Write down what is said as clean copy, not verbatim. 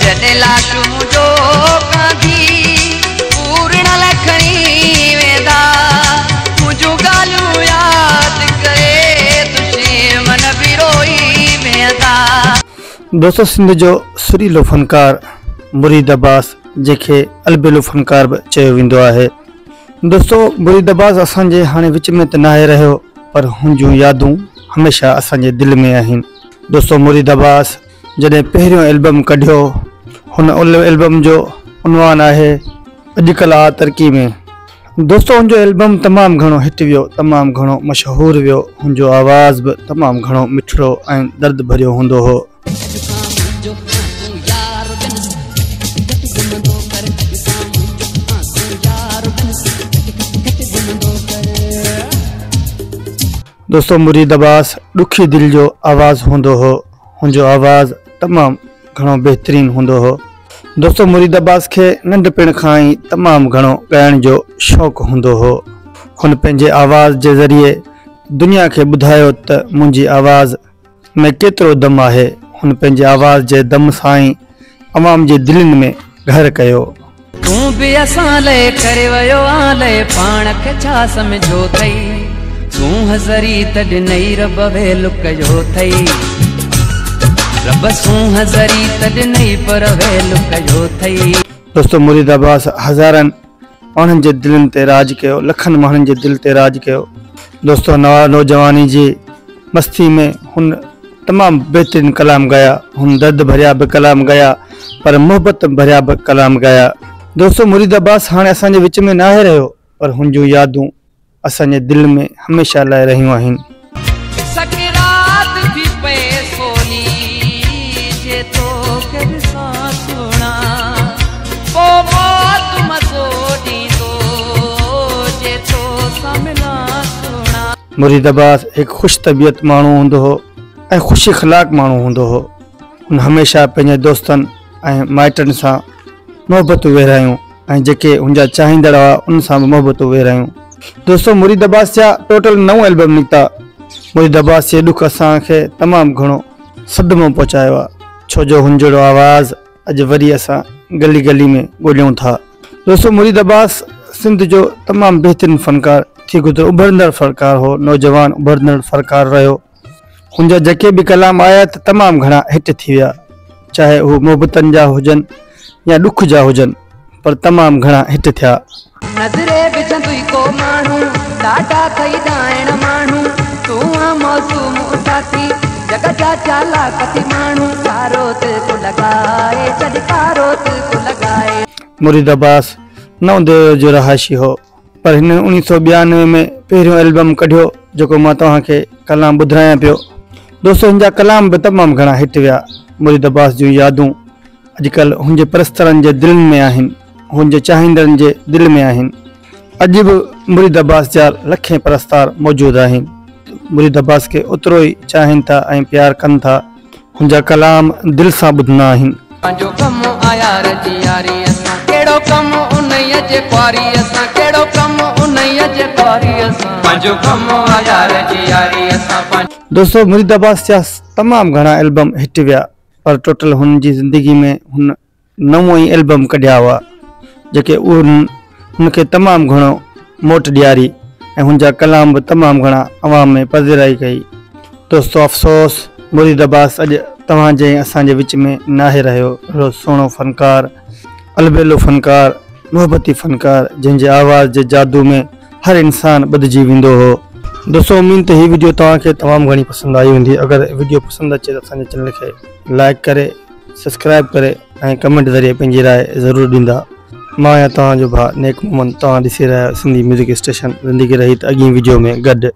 جڏهن لاش منهنجو ڪانڌي پورڻ لاء کڻي ويندا، منهنجون ڳالهيون ياد ڪري دشمن به روئي ويندا. دوستو سنڌ جو سريلو فنڪار مريد عباس جنهن کي البيلو فنڪار به چيو ويندو آهي. دوستو مريد عباس اسان جي هاڻي وچ ۾ ته ناهي رهيو پر هن جون يادون هميشه اسان جي دل ۾ آهن. دوستو مريد عباس جڏهن پهريون البم ڪڍيو هن البم جو عنوان آهي اڄڪلهه آ ترقي ۾. دوستو هن جو البم تمام گهڻو هٽ ويو تمام گهڻو مشهور ويو هن جو آواز به تمام گهڻو مٺڙو ۽ درد ڀريو هوندو هو. دوستو مريد عباس ڏکي دل جو آواز هوندو هو هن جو آواز تمام گهڻو بهترين هوندو هو دوستو مريد عباس کي ننڍپڻ کان ئي تمام گهڻو ڳائڻ جو شوق هوندو هو هن پنهنجي آواز جي ذريعي دنيا کي ٻڌايو ته منهنجي آواز ۾ ڪيترو دم آهي. هن پنهنجي آواز جي دم سان ئي عوام جي دلين ۾ گهر ڪيو. تون به اسان لئه ڪري ويو آن لئه پاڻ کي ڇا سمجهيو ٿئي سونهن ذري ته ڏنئي رب ويل ڪيو ٿئي رب سونهن ذري ته ڏنئي پر ويل ڪيو ٿئي. دوستو مريد عباس هزارن ماڻهن جي دلين تي راڄ ڪيو لکن ماڻهن جي دل تي راڄ ڪيو دوستو نوجواني جي مستي ۾ هن تمام بهترين ڪلام ڳايا هن درد ڀريا به ڪلام ڳايا پر محبت ڀريا به ڪلام ڳايا دوستو مريد عباس هاڻي اسان جي وچ ۾ ناهي رهيو پر هن جون يادون اسان جي دل ۾ هميشه لاء رهيون آهن. سڪرات ٿي پئي سولي جي توکي ڏسان سهڻا پو موت مزو ڏيندو جي توسان ملان سهڻا. مريد عباس هڪ خوش طبيعت ماڻهو هوندو هو ۽ خوش اخلاق ماڻهو هوندو هو. هن هميشه پنهنجي دوستن ۽ مائٽن سان محبتون ورهايون ۽ جيڪي هن جا چاهيندڙ هئا انهن سان به محبتون ورهايون. دوستو مريد عباس جا ٽوٽل نو البم نڪتا. مريد عباس جي ڏک اسان کي تمام گهڻو صدمو پهچايو آهي ڇو جو هن جهڙو آواز اڄ وري اسان گلي گلي ۾ ڳوليون ٿا. دوستو مريد عباس سنڌ جو تمام بهترين فنڪار ٿي گذريو اڀرندڙ فنڪار هو نوجوان اڀرندڙ فنڪار رهيو. هن جا جيڪي به ڪلام آيا ته تمام گهڻا هٽ ٿي ويا چاهي هو محبتن جا هجن يا ڏک جا هجن پر تمام گهڻا هٽ ٿيا. نظري وجهندوئي ڪو ماڻهو، ڏاڍا ٿئي ڏائڻ ماڻهو، تون آن موضوع مون ساٿي، جڳ جا چالاڪ ٿي ماڻهو، ڪارو دل ڪو لڳائي ڇڏ ڪارو دل ڪو لڳائي. مريد عباس نئون ديرو جو رهائشي هو. پر هن اوڻيهه سو 92 ۾ پهريون البم ڪڍيو جيڪو مان توهان کي ڪلام ٻڌرايان پيو. دوستو هن جا ڪلام به تمام گهڻا هٽ ويا. مريد عباس جون يادون اڄڪلهه هن جي پرستارن جي دلين ۾ آهن، هن جي چاهيندڙن جي دل ۾ آهن. اڄ به مريد عباس جا لکين پرستار موجود آهن. مريد عباس کي اوترو ئي چاهين ٿا ۽ پيار ڪن ٿا. هن جا ڪلام دل سان ٻڌندا آهن. پنهنجو ڪم آ يار جي ياريء سان ڪهڙو ڪم انهيء جي خواريء سان ڪهڙو ڪم انهيء جي خواريء سان پنهنجو ڪم آ يار جي ياريء سان. دوستو مريد عباس جا تمام گهڻا البم هٽ ويا پر ٽوٽل هن جي زندگي ۾ هن نو ئي البم ڪڍيا هئا جيڪي انهن هن کي تمام گهڻو موٽ ڏياري ۽ هن جا ڪلام به تمام گهڻا عوام ۾ پذيرائي ڪئي. دوستو افسوس مريد عباس اڄ توهان جي ۽ اسان جي وچ ۾ ناهي رهيو اهڙو سهڻو فنڪار البيلو فنڪار محبتي فنڪار جنهن جي آواز جي جادو ۾ هر انسان ٻڌجي ويندو هو. دوستو اميد ته هي وڊيو توهان کي تمام گهڻي پسند آئي هوندي اگر وڊيو پسند اچي ته اسان جي چينل کي لائڪ ڪري سبسڪرائب ڪري ۽ ڪمينٽ ذريعي پنهنجي راء ضرور ڏيندا. مان آهيان توهان جو ڀاء نيڪ محمد توهان ڏسي رهيا آهيو سنڌي ميوزڪ اسٽيشن زندگي رهي ته اڳئين وڊيو ۾ گڏ.